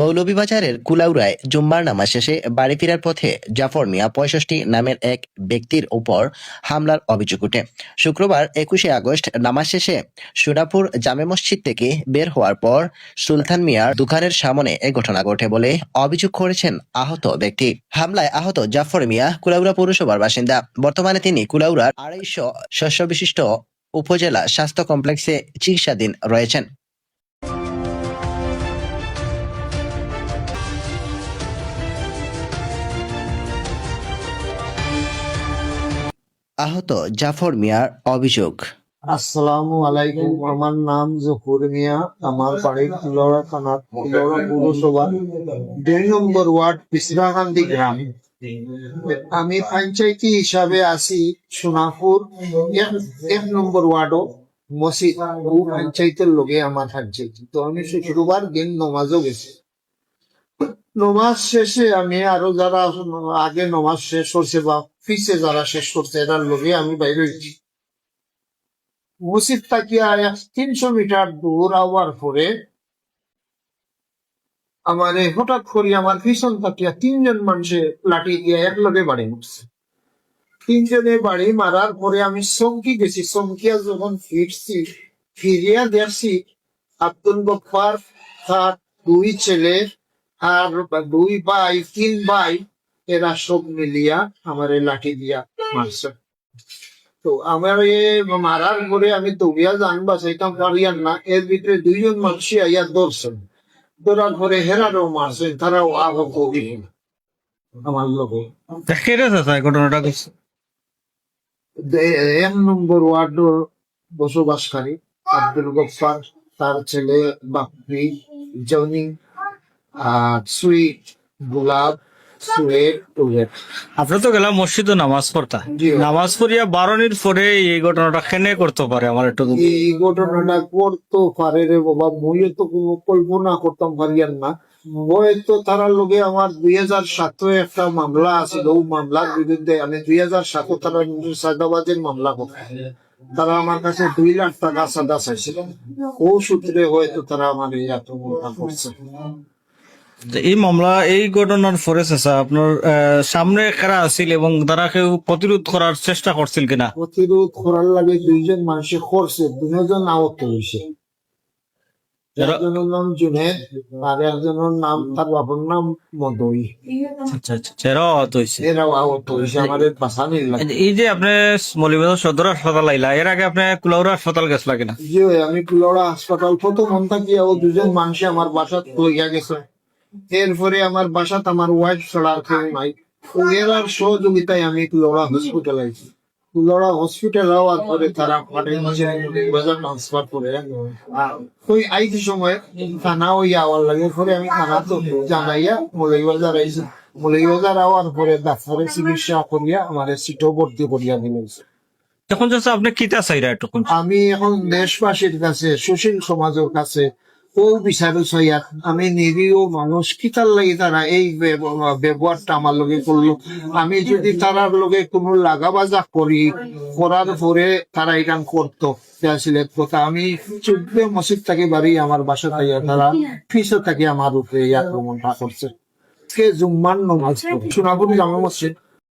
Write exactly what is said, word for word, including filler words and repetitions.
মৌলভীবাজারের কুলাউড়ায় জুম্মার নামাজ শেষে বাড়ি ফেরার পথে জাফর মিয়া পঁয়ষট্টি নামের এক ব্যক্তির উপর হামলার অভিযোগ উঠে। শুক্রবার একুশে আগস্ট নামাজ শেষে সোনাপুর জামে মসজিদ থেকে বের হওয়ার পর সুলতান মিয়ার দোকানের সামনে এ ঘটনা ঘটে বলে অভিযোগ করেছেন আহত ব্যক্তি। হামলায় আহত জাফর মিয়া কুলাউড়া পৌরসভার বাসিন্দা। বর্তমানে তিনি কুলাউড়ার আড়াইশো শয্যা বিশিষ্ট উপজেলা স্বাস্থ্য কমপ্লেক্সে চিকিৎসাধীন রয়েছেন। আহত জাফর মিয়ার অভিযোগ। আসসালামু আলাইকুম, আমার নাম জহুর মিয়া, আমার বাড়ি কুলাউড়া থানা, কুলাউড়া পৌরসভা, দুই নম্বর ওয়ার্ড, পিছরাকান্দি গ্রাম। আমি পঞ্চায়েতি হিসাবে আছি সোনাপুর এক, এক নম্বর ওয়ার্ডও, মসজিদ, ও পঞ্চায়েতর লগে আমার পঞ্চায়েতি। তো আমি শুক্রবার দিন নমাজও গেছি। নমাজ শেষে আমি আরো যারা আগে নমাজ শেষ করছে বা পিছে যারা শেষ করছে, এরার লগে আমি বাইরে হইছি। মসজিদ থাকিয়া এক তিনশো মিটার দূর আওয়ার পরে আমারে হঠাৎ করি আমার পিছন থাকিয়া তিনজন মানুষে লাঠি দিয়া এক লগে বাড়ি মারছে। তিনজনে বাড়ি মারার পরে আমি চমকি গেছি। চমকিয়া যখন ফিরছি, ফিরিয়া দেখছি আব্দুল গফফার, তার দুই ছেলে, আর দুই ভাই, তিন ভাই, এরা সব মিলিয়া আমারে লাঠি দিয়া মারছে। তো আমারে মারার পরে আমি দৌড়িয়া জান বাঁচাইতাম পারিয়ার না, এর ভিতরে দুইজন মানুষই আইয়া ধরছেন। ধরার পরে হেরারও মারছেন, তারাও আহত হইল আমার লগে। তা কেরে চাচা এই ঘটনাটা ঘটছে? দে-, এক নম্বর ওয়ার্ডর বসবাসকারী আব্দুল গফফার, তার ছেলে বাপ্পি, জনি, আর সুইট, গোলাপ, সুয়েট, টুয়েট। আপনি তো গেলা মসজিদো নামাজ পড়তা। জি। নামাজ পড়িয়া বারনির পরে এই ঘটনাটা কেনে করতে পারে, আমার একটু যদি এই ঘটনাটা করতে পারে রে বাবা, মুইও তো কোনো কল্পনা করতাম পারিয়ার না। হয়তো তারার লগে আমার দুই হাজার সাতো একটা মামলা আছিল, ও মামলার বিরুদ্ধে আমি দুই হাজার সাতো তারা চাঁদাবাজির মামলা করতাম। তারা আমার কাছে দুই লাখ টাকা চাঁদা চাইছিল, ও সূত্রে হয়তো তারা আমার এই আক্রমণটা করছে। তো এই মামলা, এই ঘটনার পরে চাচা, আপনার, আহ, সামনে কারা আছিল এবং তারা কেউ প্রতিরোধ করার চেষ্টা করছিল কিনা? প্রতিরোধ করার লাগে দুইজন মানুষে করছে, দুইজন আহত হইছে। এরা একজনের নাম জুনেদ, আর একজনের নাম, তার বাবার নাম মদই। আচ্ছা, আচ্ছা, আচ্ছা, এরাও আহত হইছে। এরাও আহত হইছে, আমাদের বাসানির লাগে। এই যে আপনি মৌলভীবাজার সদর হাসপাতাল আইলা, এর আগে আপনি কুলাউড়া হাসপাতাল গেছলা কিনা? জি ভাই, আমি কুলাউড়া হাসপাতাল প্রথম মন থাকিয়া ও দুজন মানুষে আমার বাসাত লইয়া গেছে। এরপরে আমার বাসাত আমার ওয়াইফ ছাড়া আর কেউ নাই। তো এরার সহযোগিতায় আমি কুলাউড়া হসপিটাল আইছি। কুলাউড়া হসপিটাল আওয়ার পরে তারা পাঠাই দিছে মৌলভীবাজার ট্রান্সফার করে। আর ওই আইতে সময় থানা ওই আওয়ার লাগে, পরে আমি থানা তো জানাইয়া মৌলভীবাজার আইছি। মৌলভীবাজার আওয়ার পরে ডাক্তারে চিকিৎসা করিয়া আমার সিটো ভর্তি করিয়া দিল। এখন চাচা আপনি কিতা চাইরা একটু কোন? আমি এখন দেশবাসীর কাছে, সুশীল সমাজের কাছে, ও বিচারও চাইয়ার। আমি নিরীহ মানুষ, কিতার লাগি তারা এই ব্যব-, ব্যবহারটা আমার লগে করলো? আমি যদি তারার লগে কোনো লাগাবাজা করি, করার পরে তারা এখান করতো, তে আসলে কথা। আমি চোদ্দ মসজিদ থাকি বাড়ি, আমার বাসা থাকি তারা পিছু থাকি আমার উপরে এই আক্রমণটা করছে। আজকে জুম্মার নমাজ পড়ি, সোনাপুর জামে মসজিদ।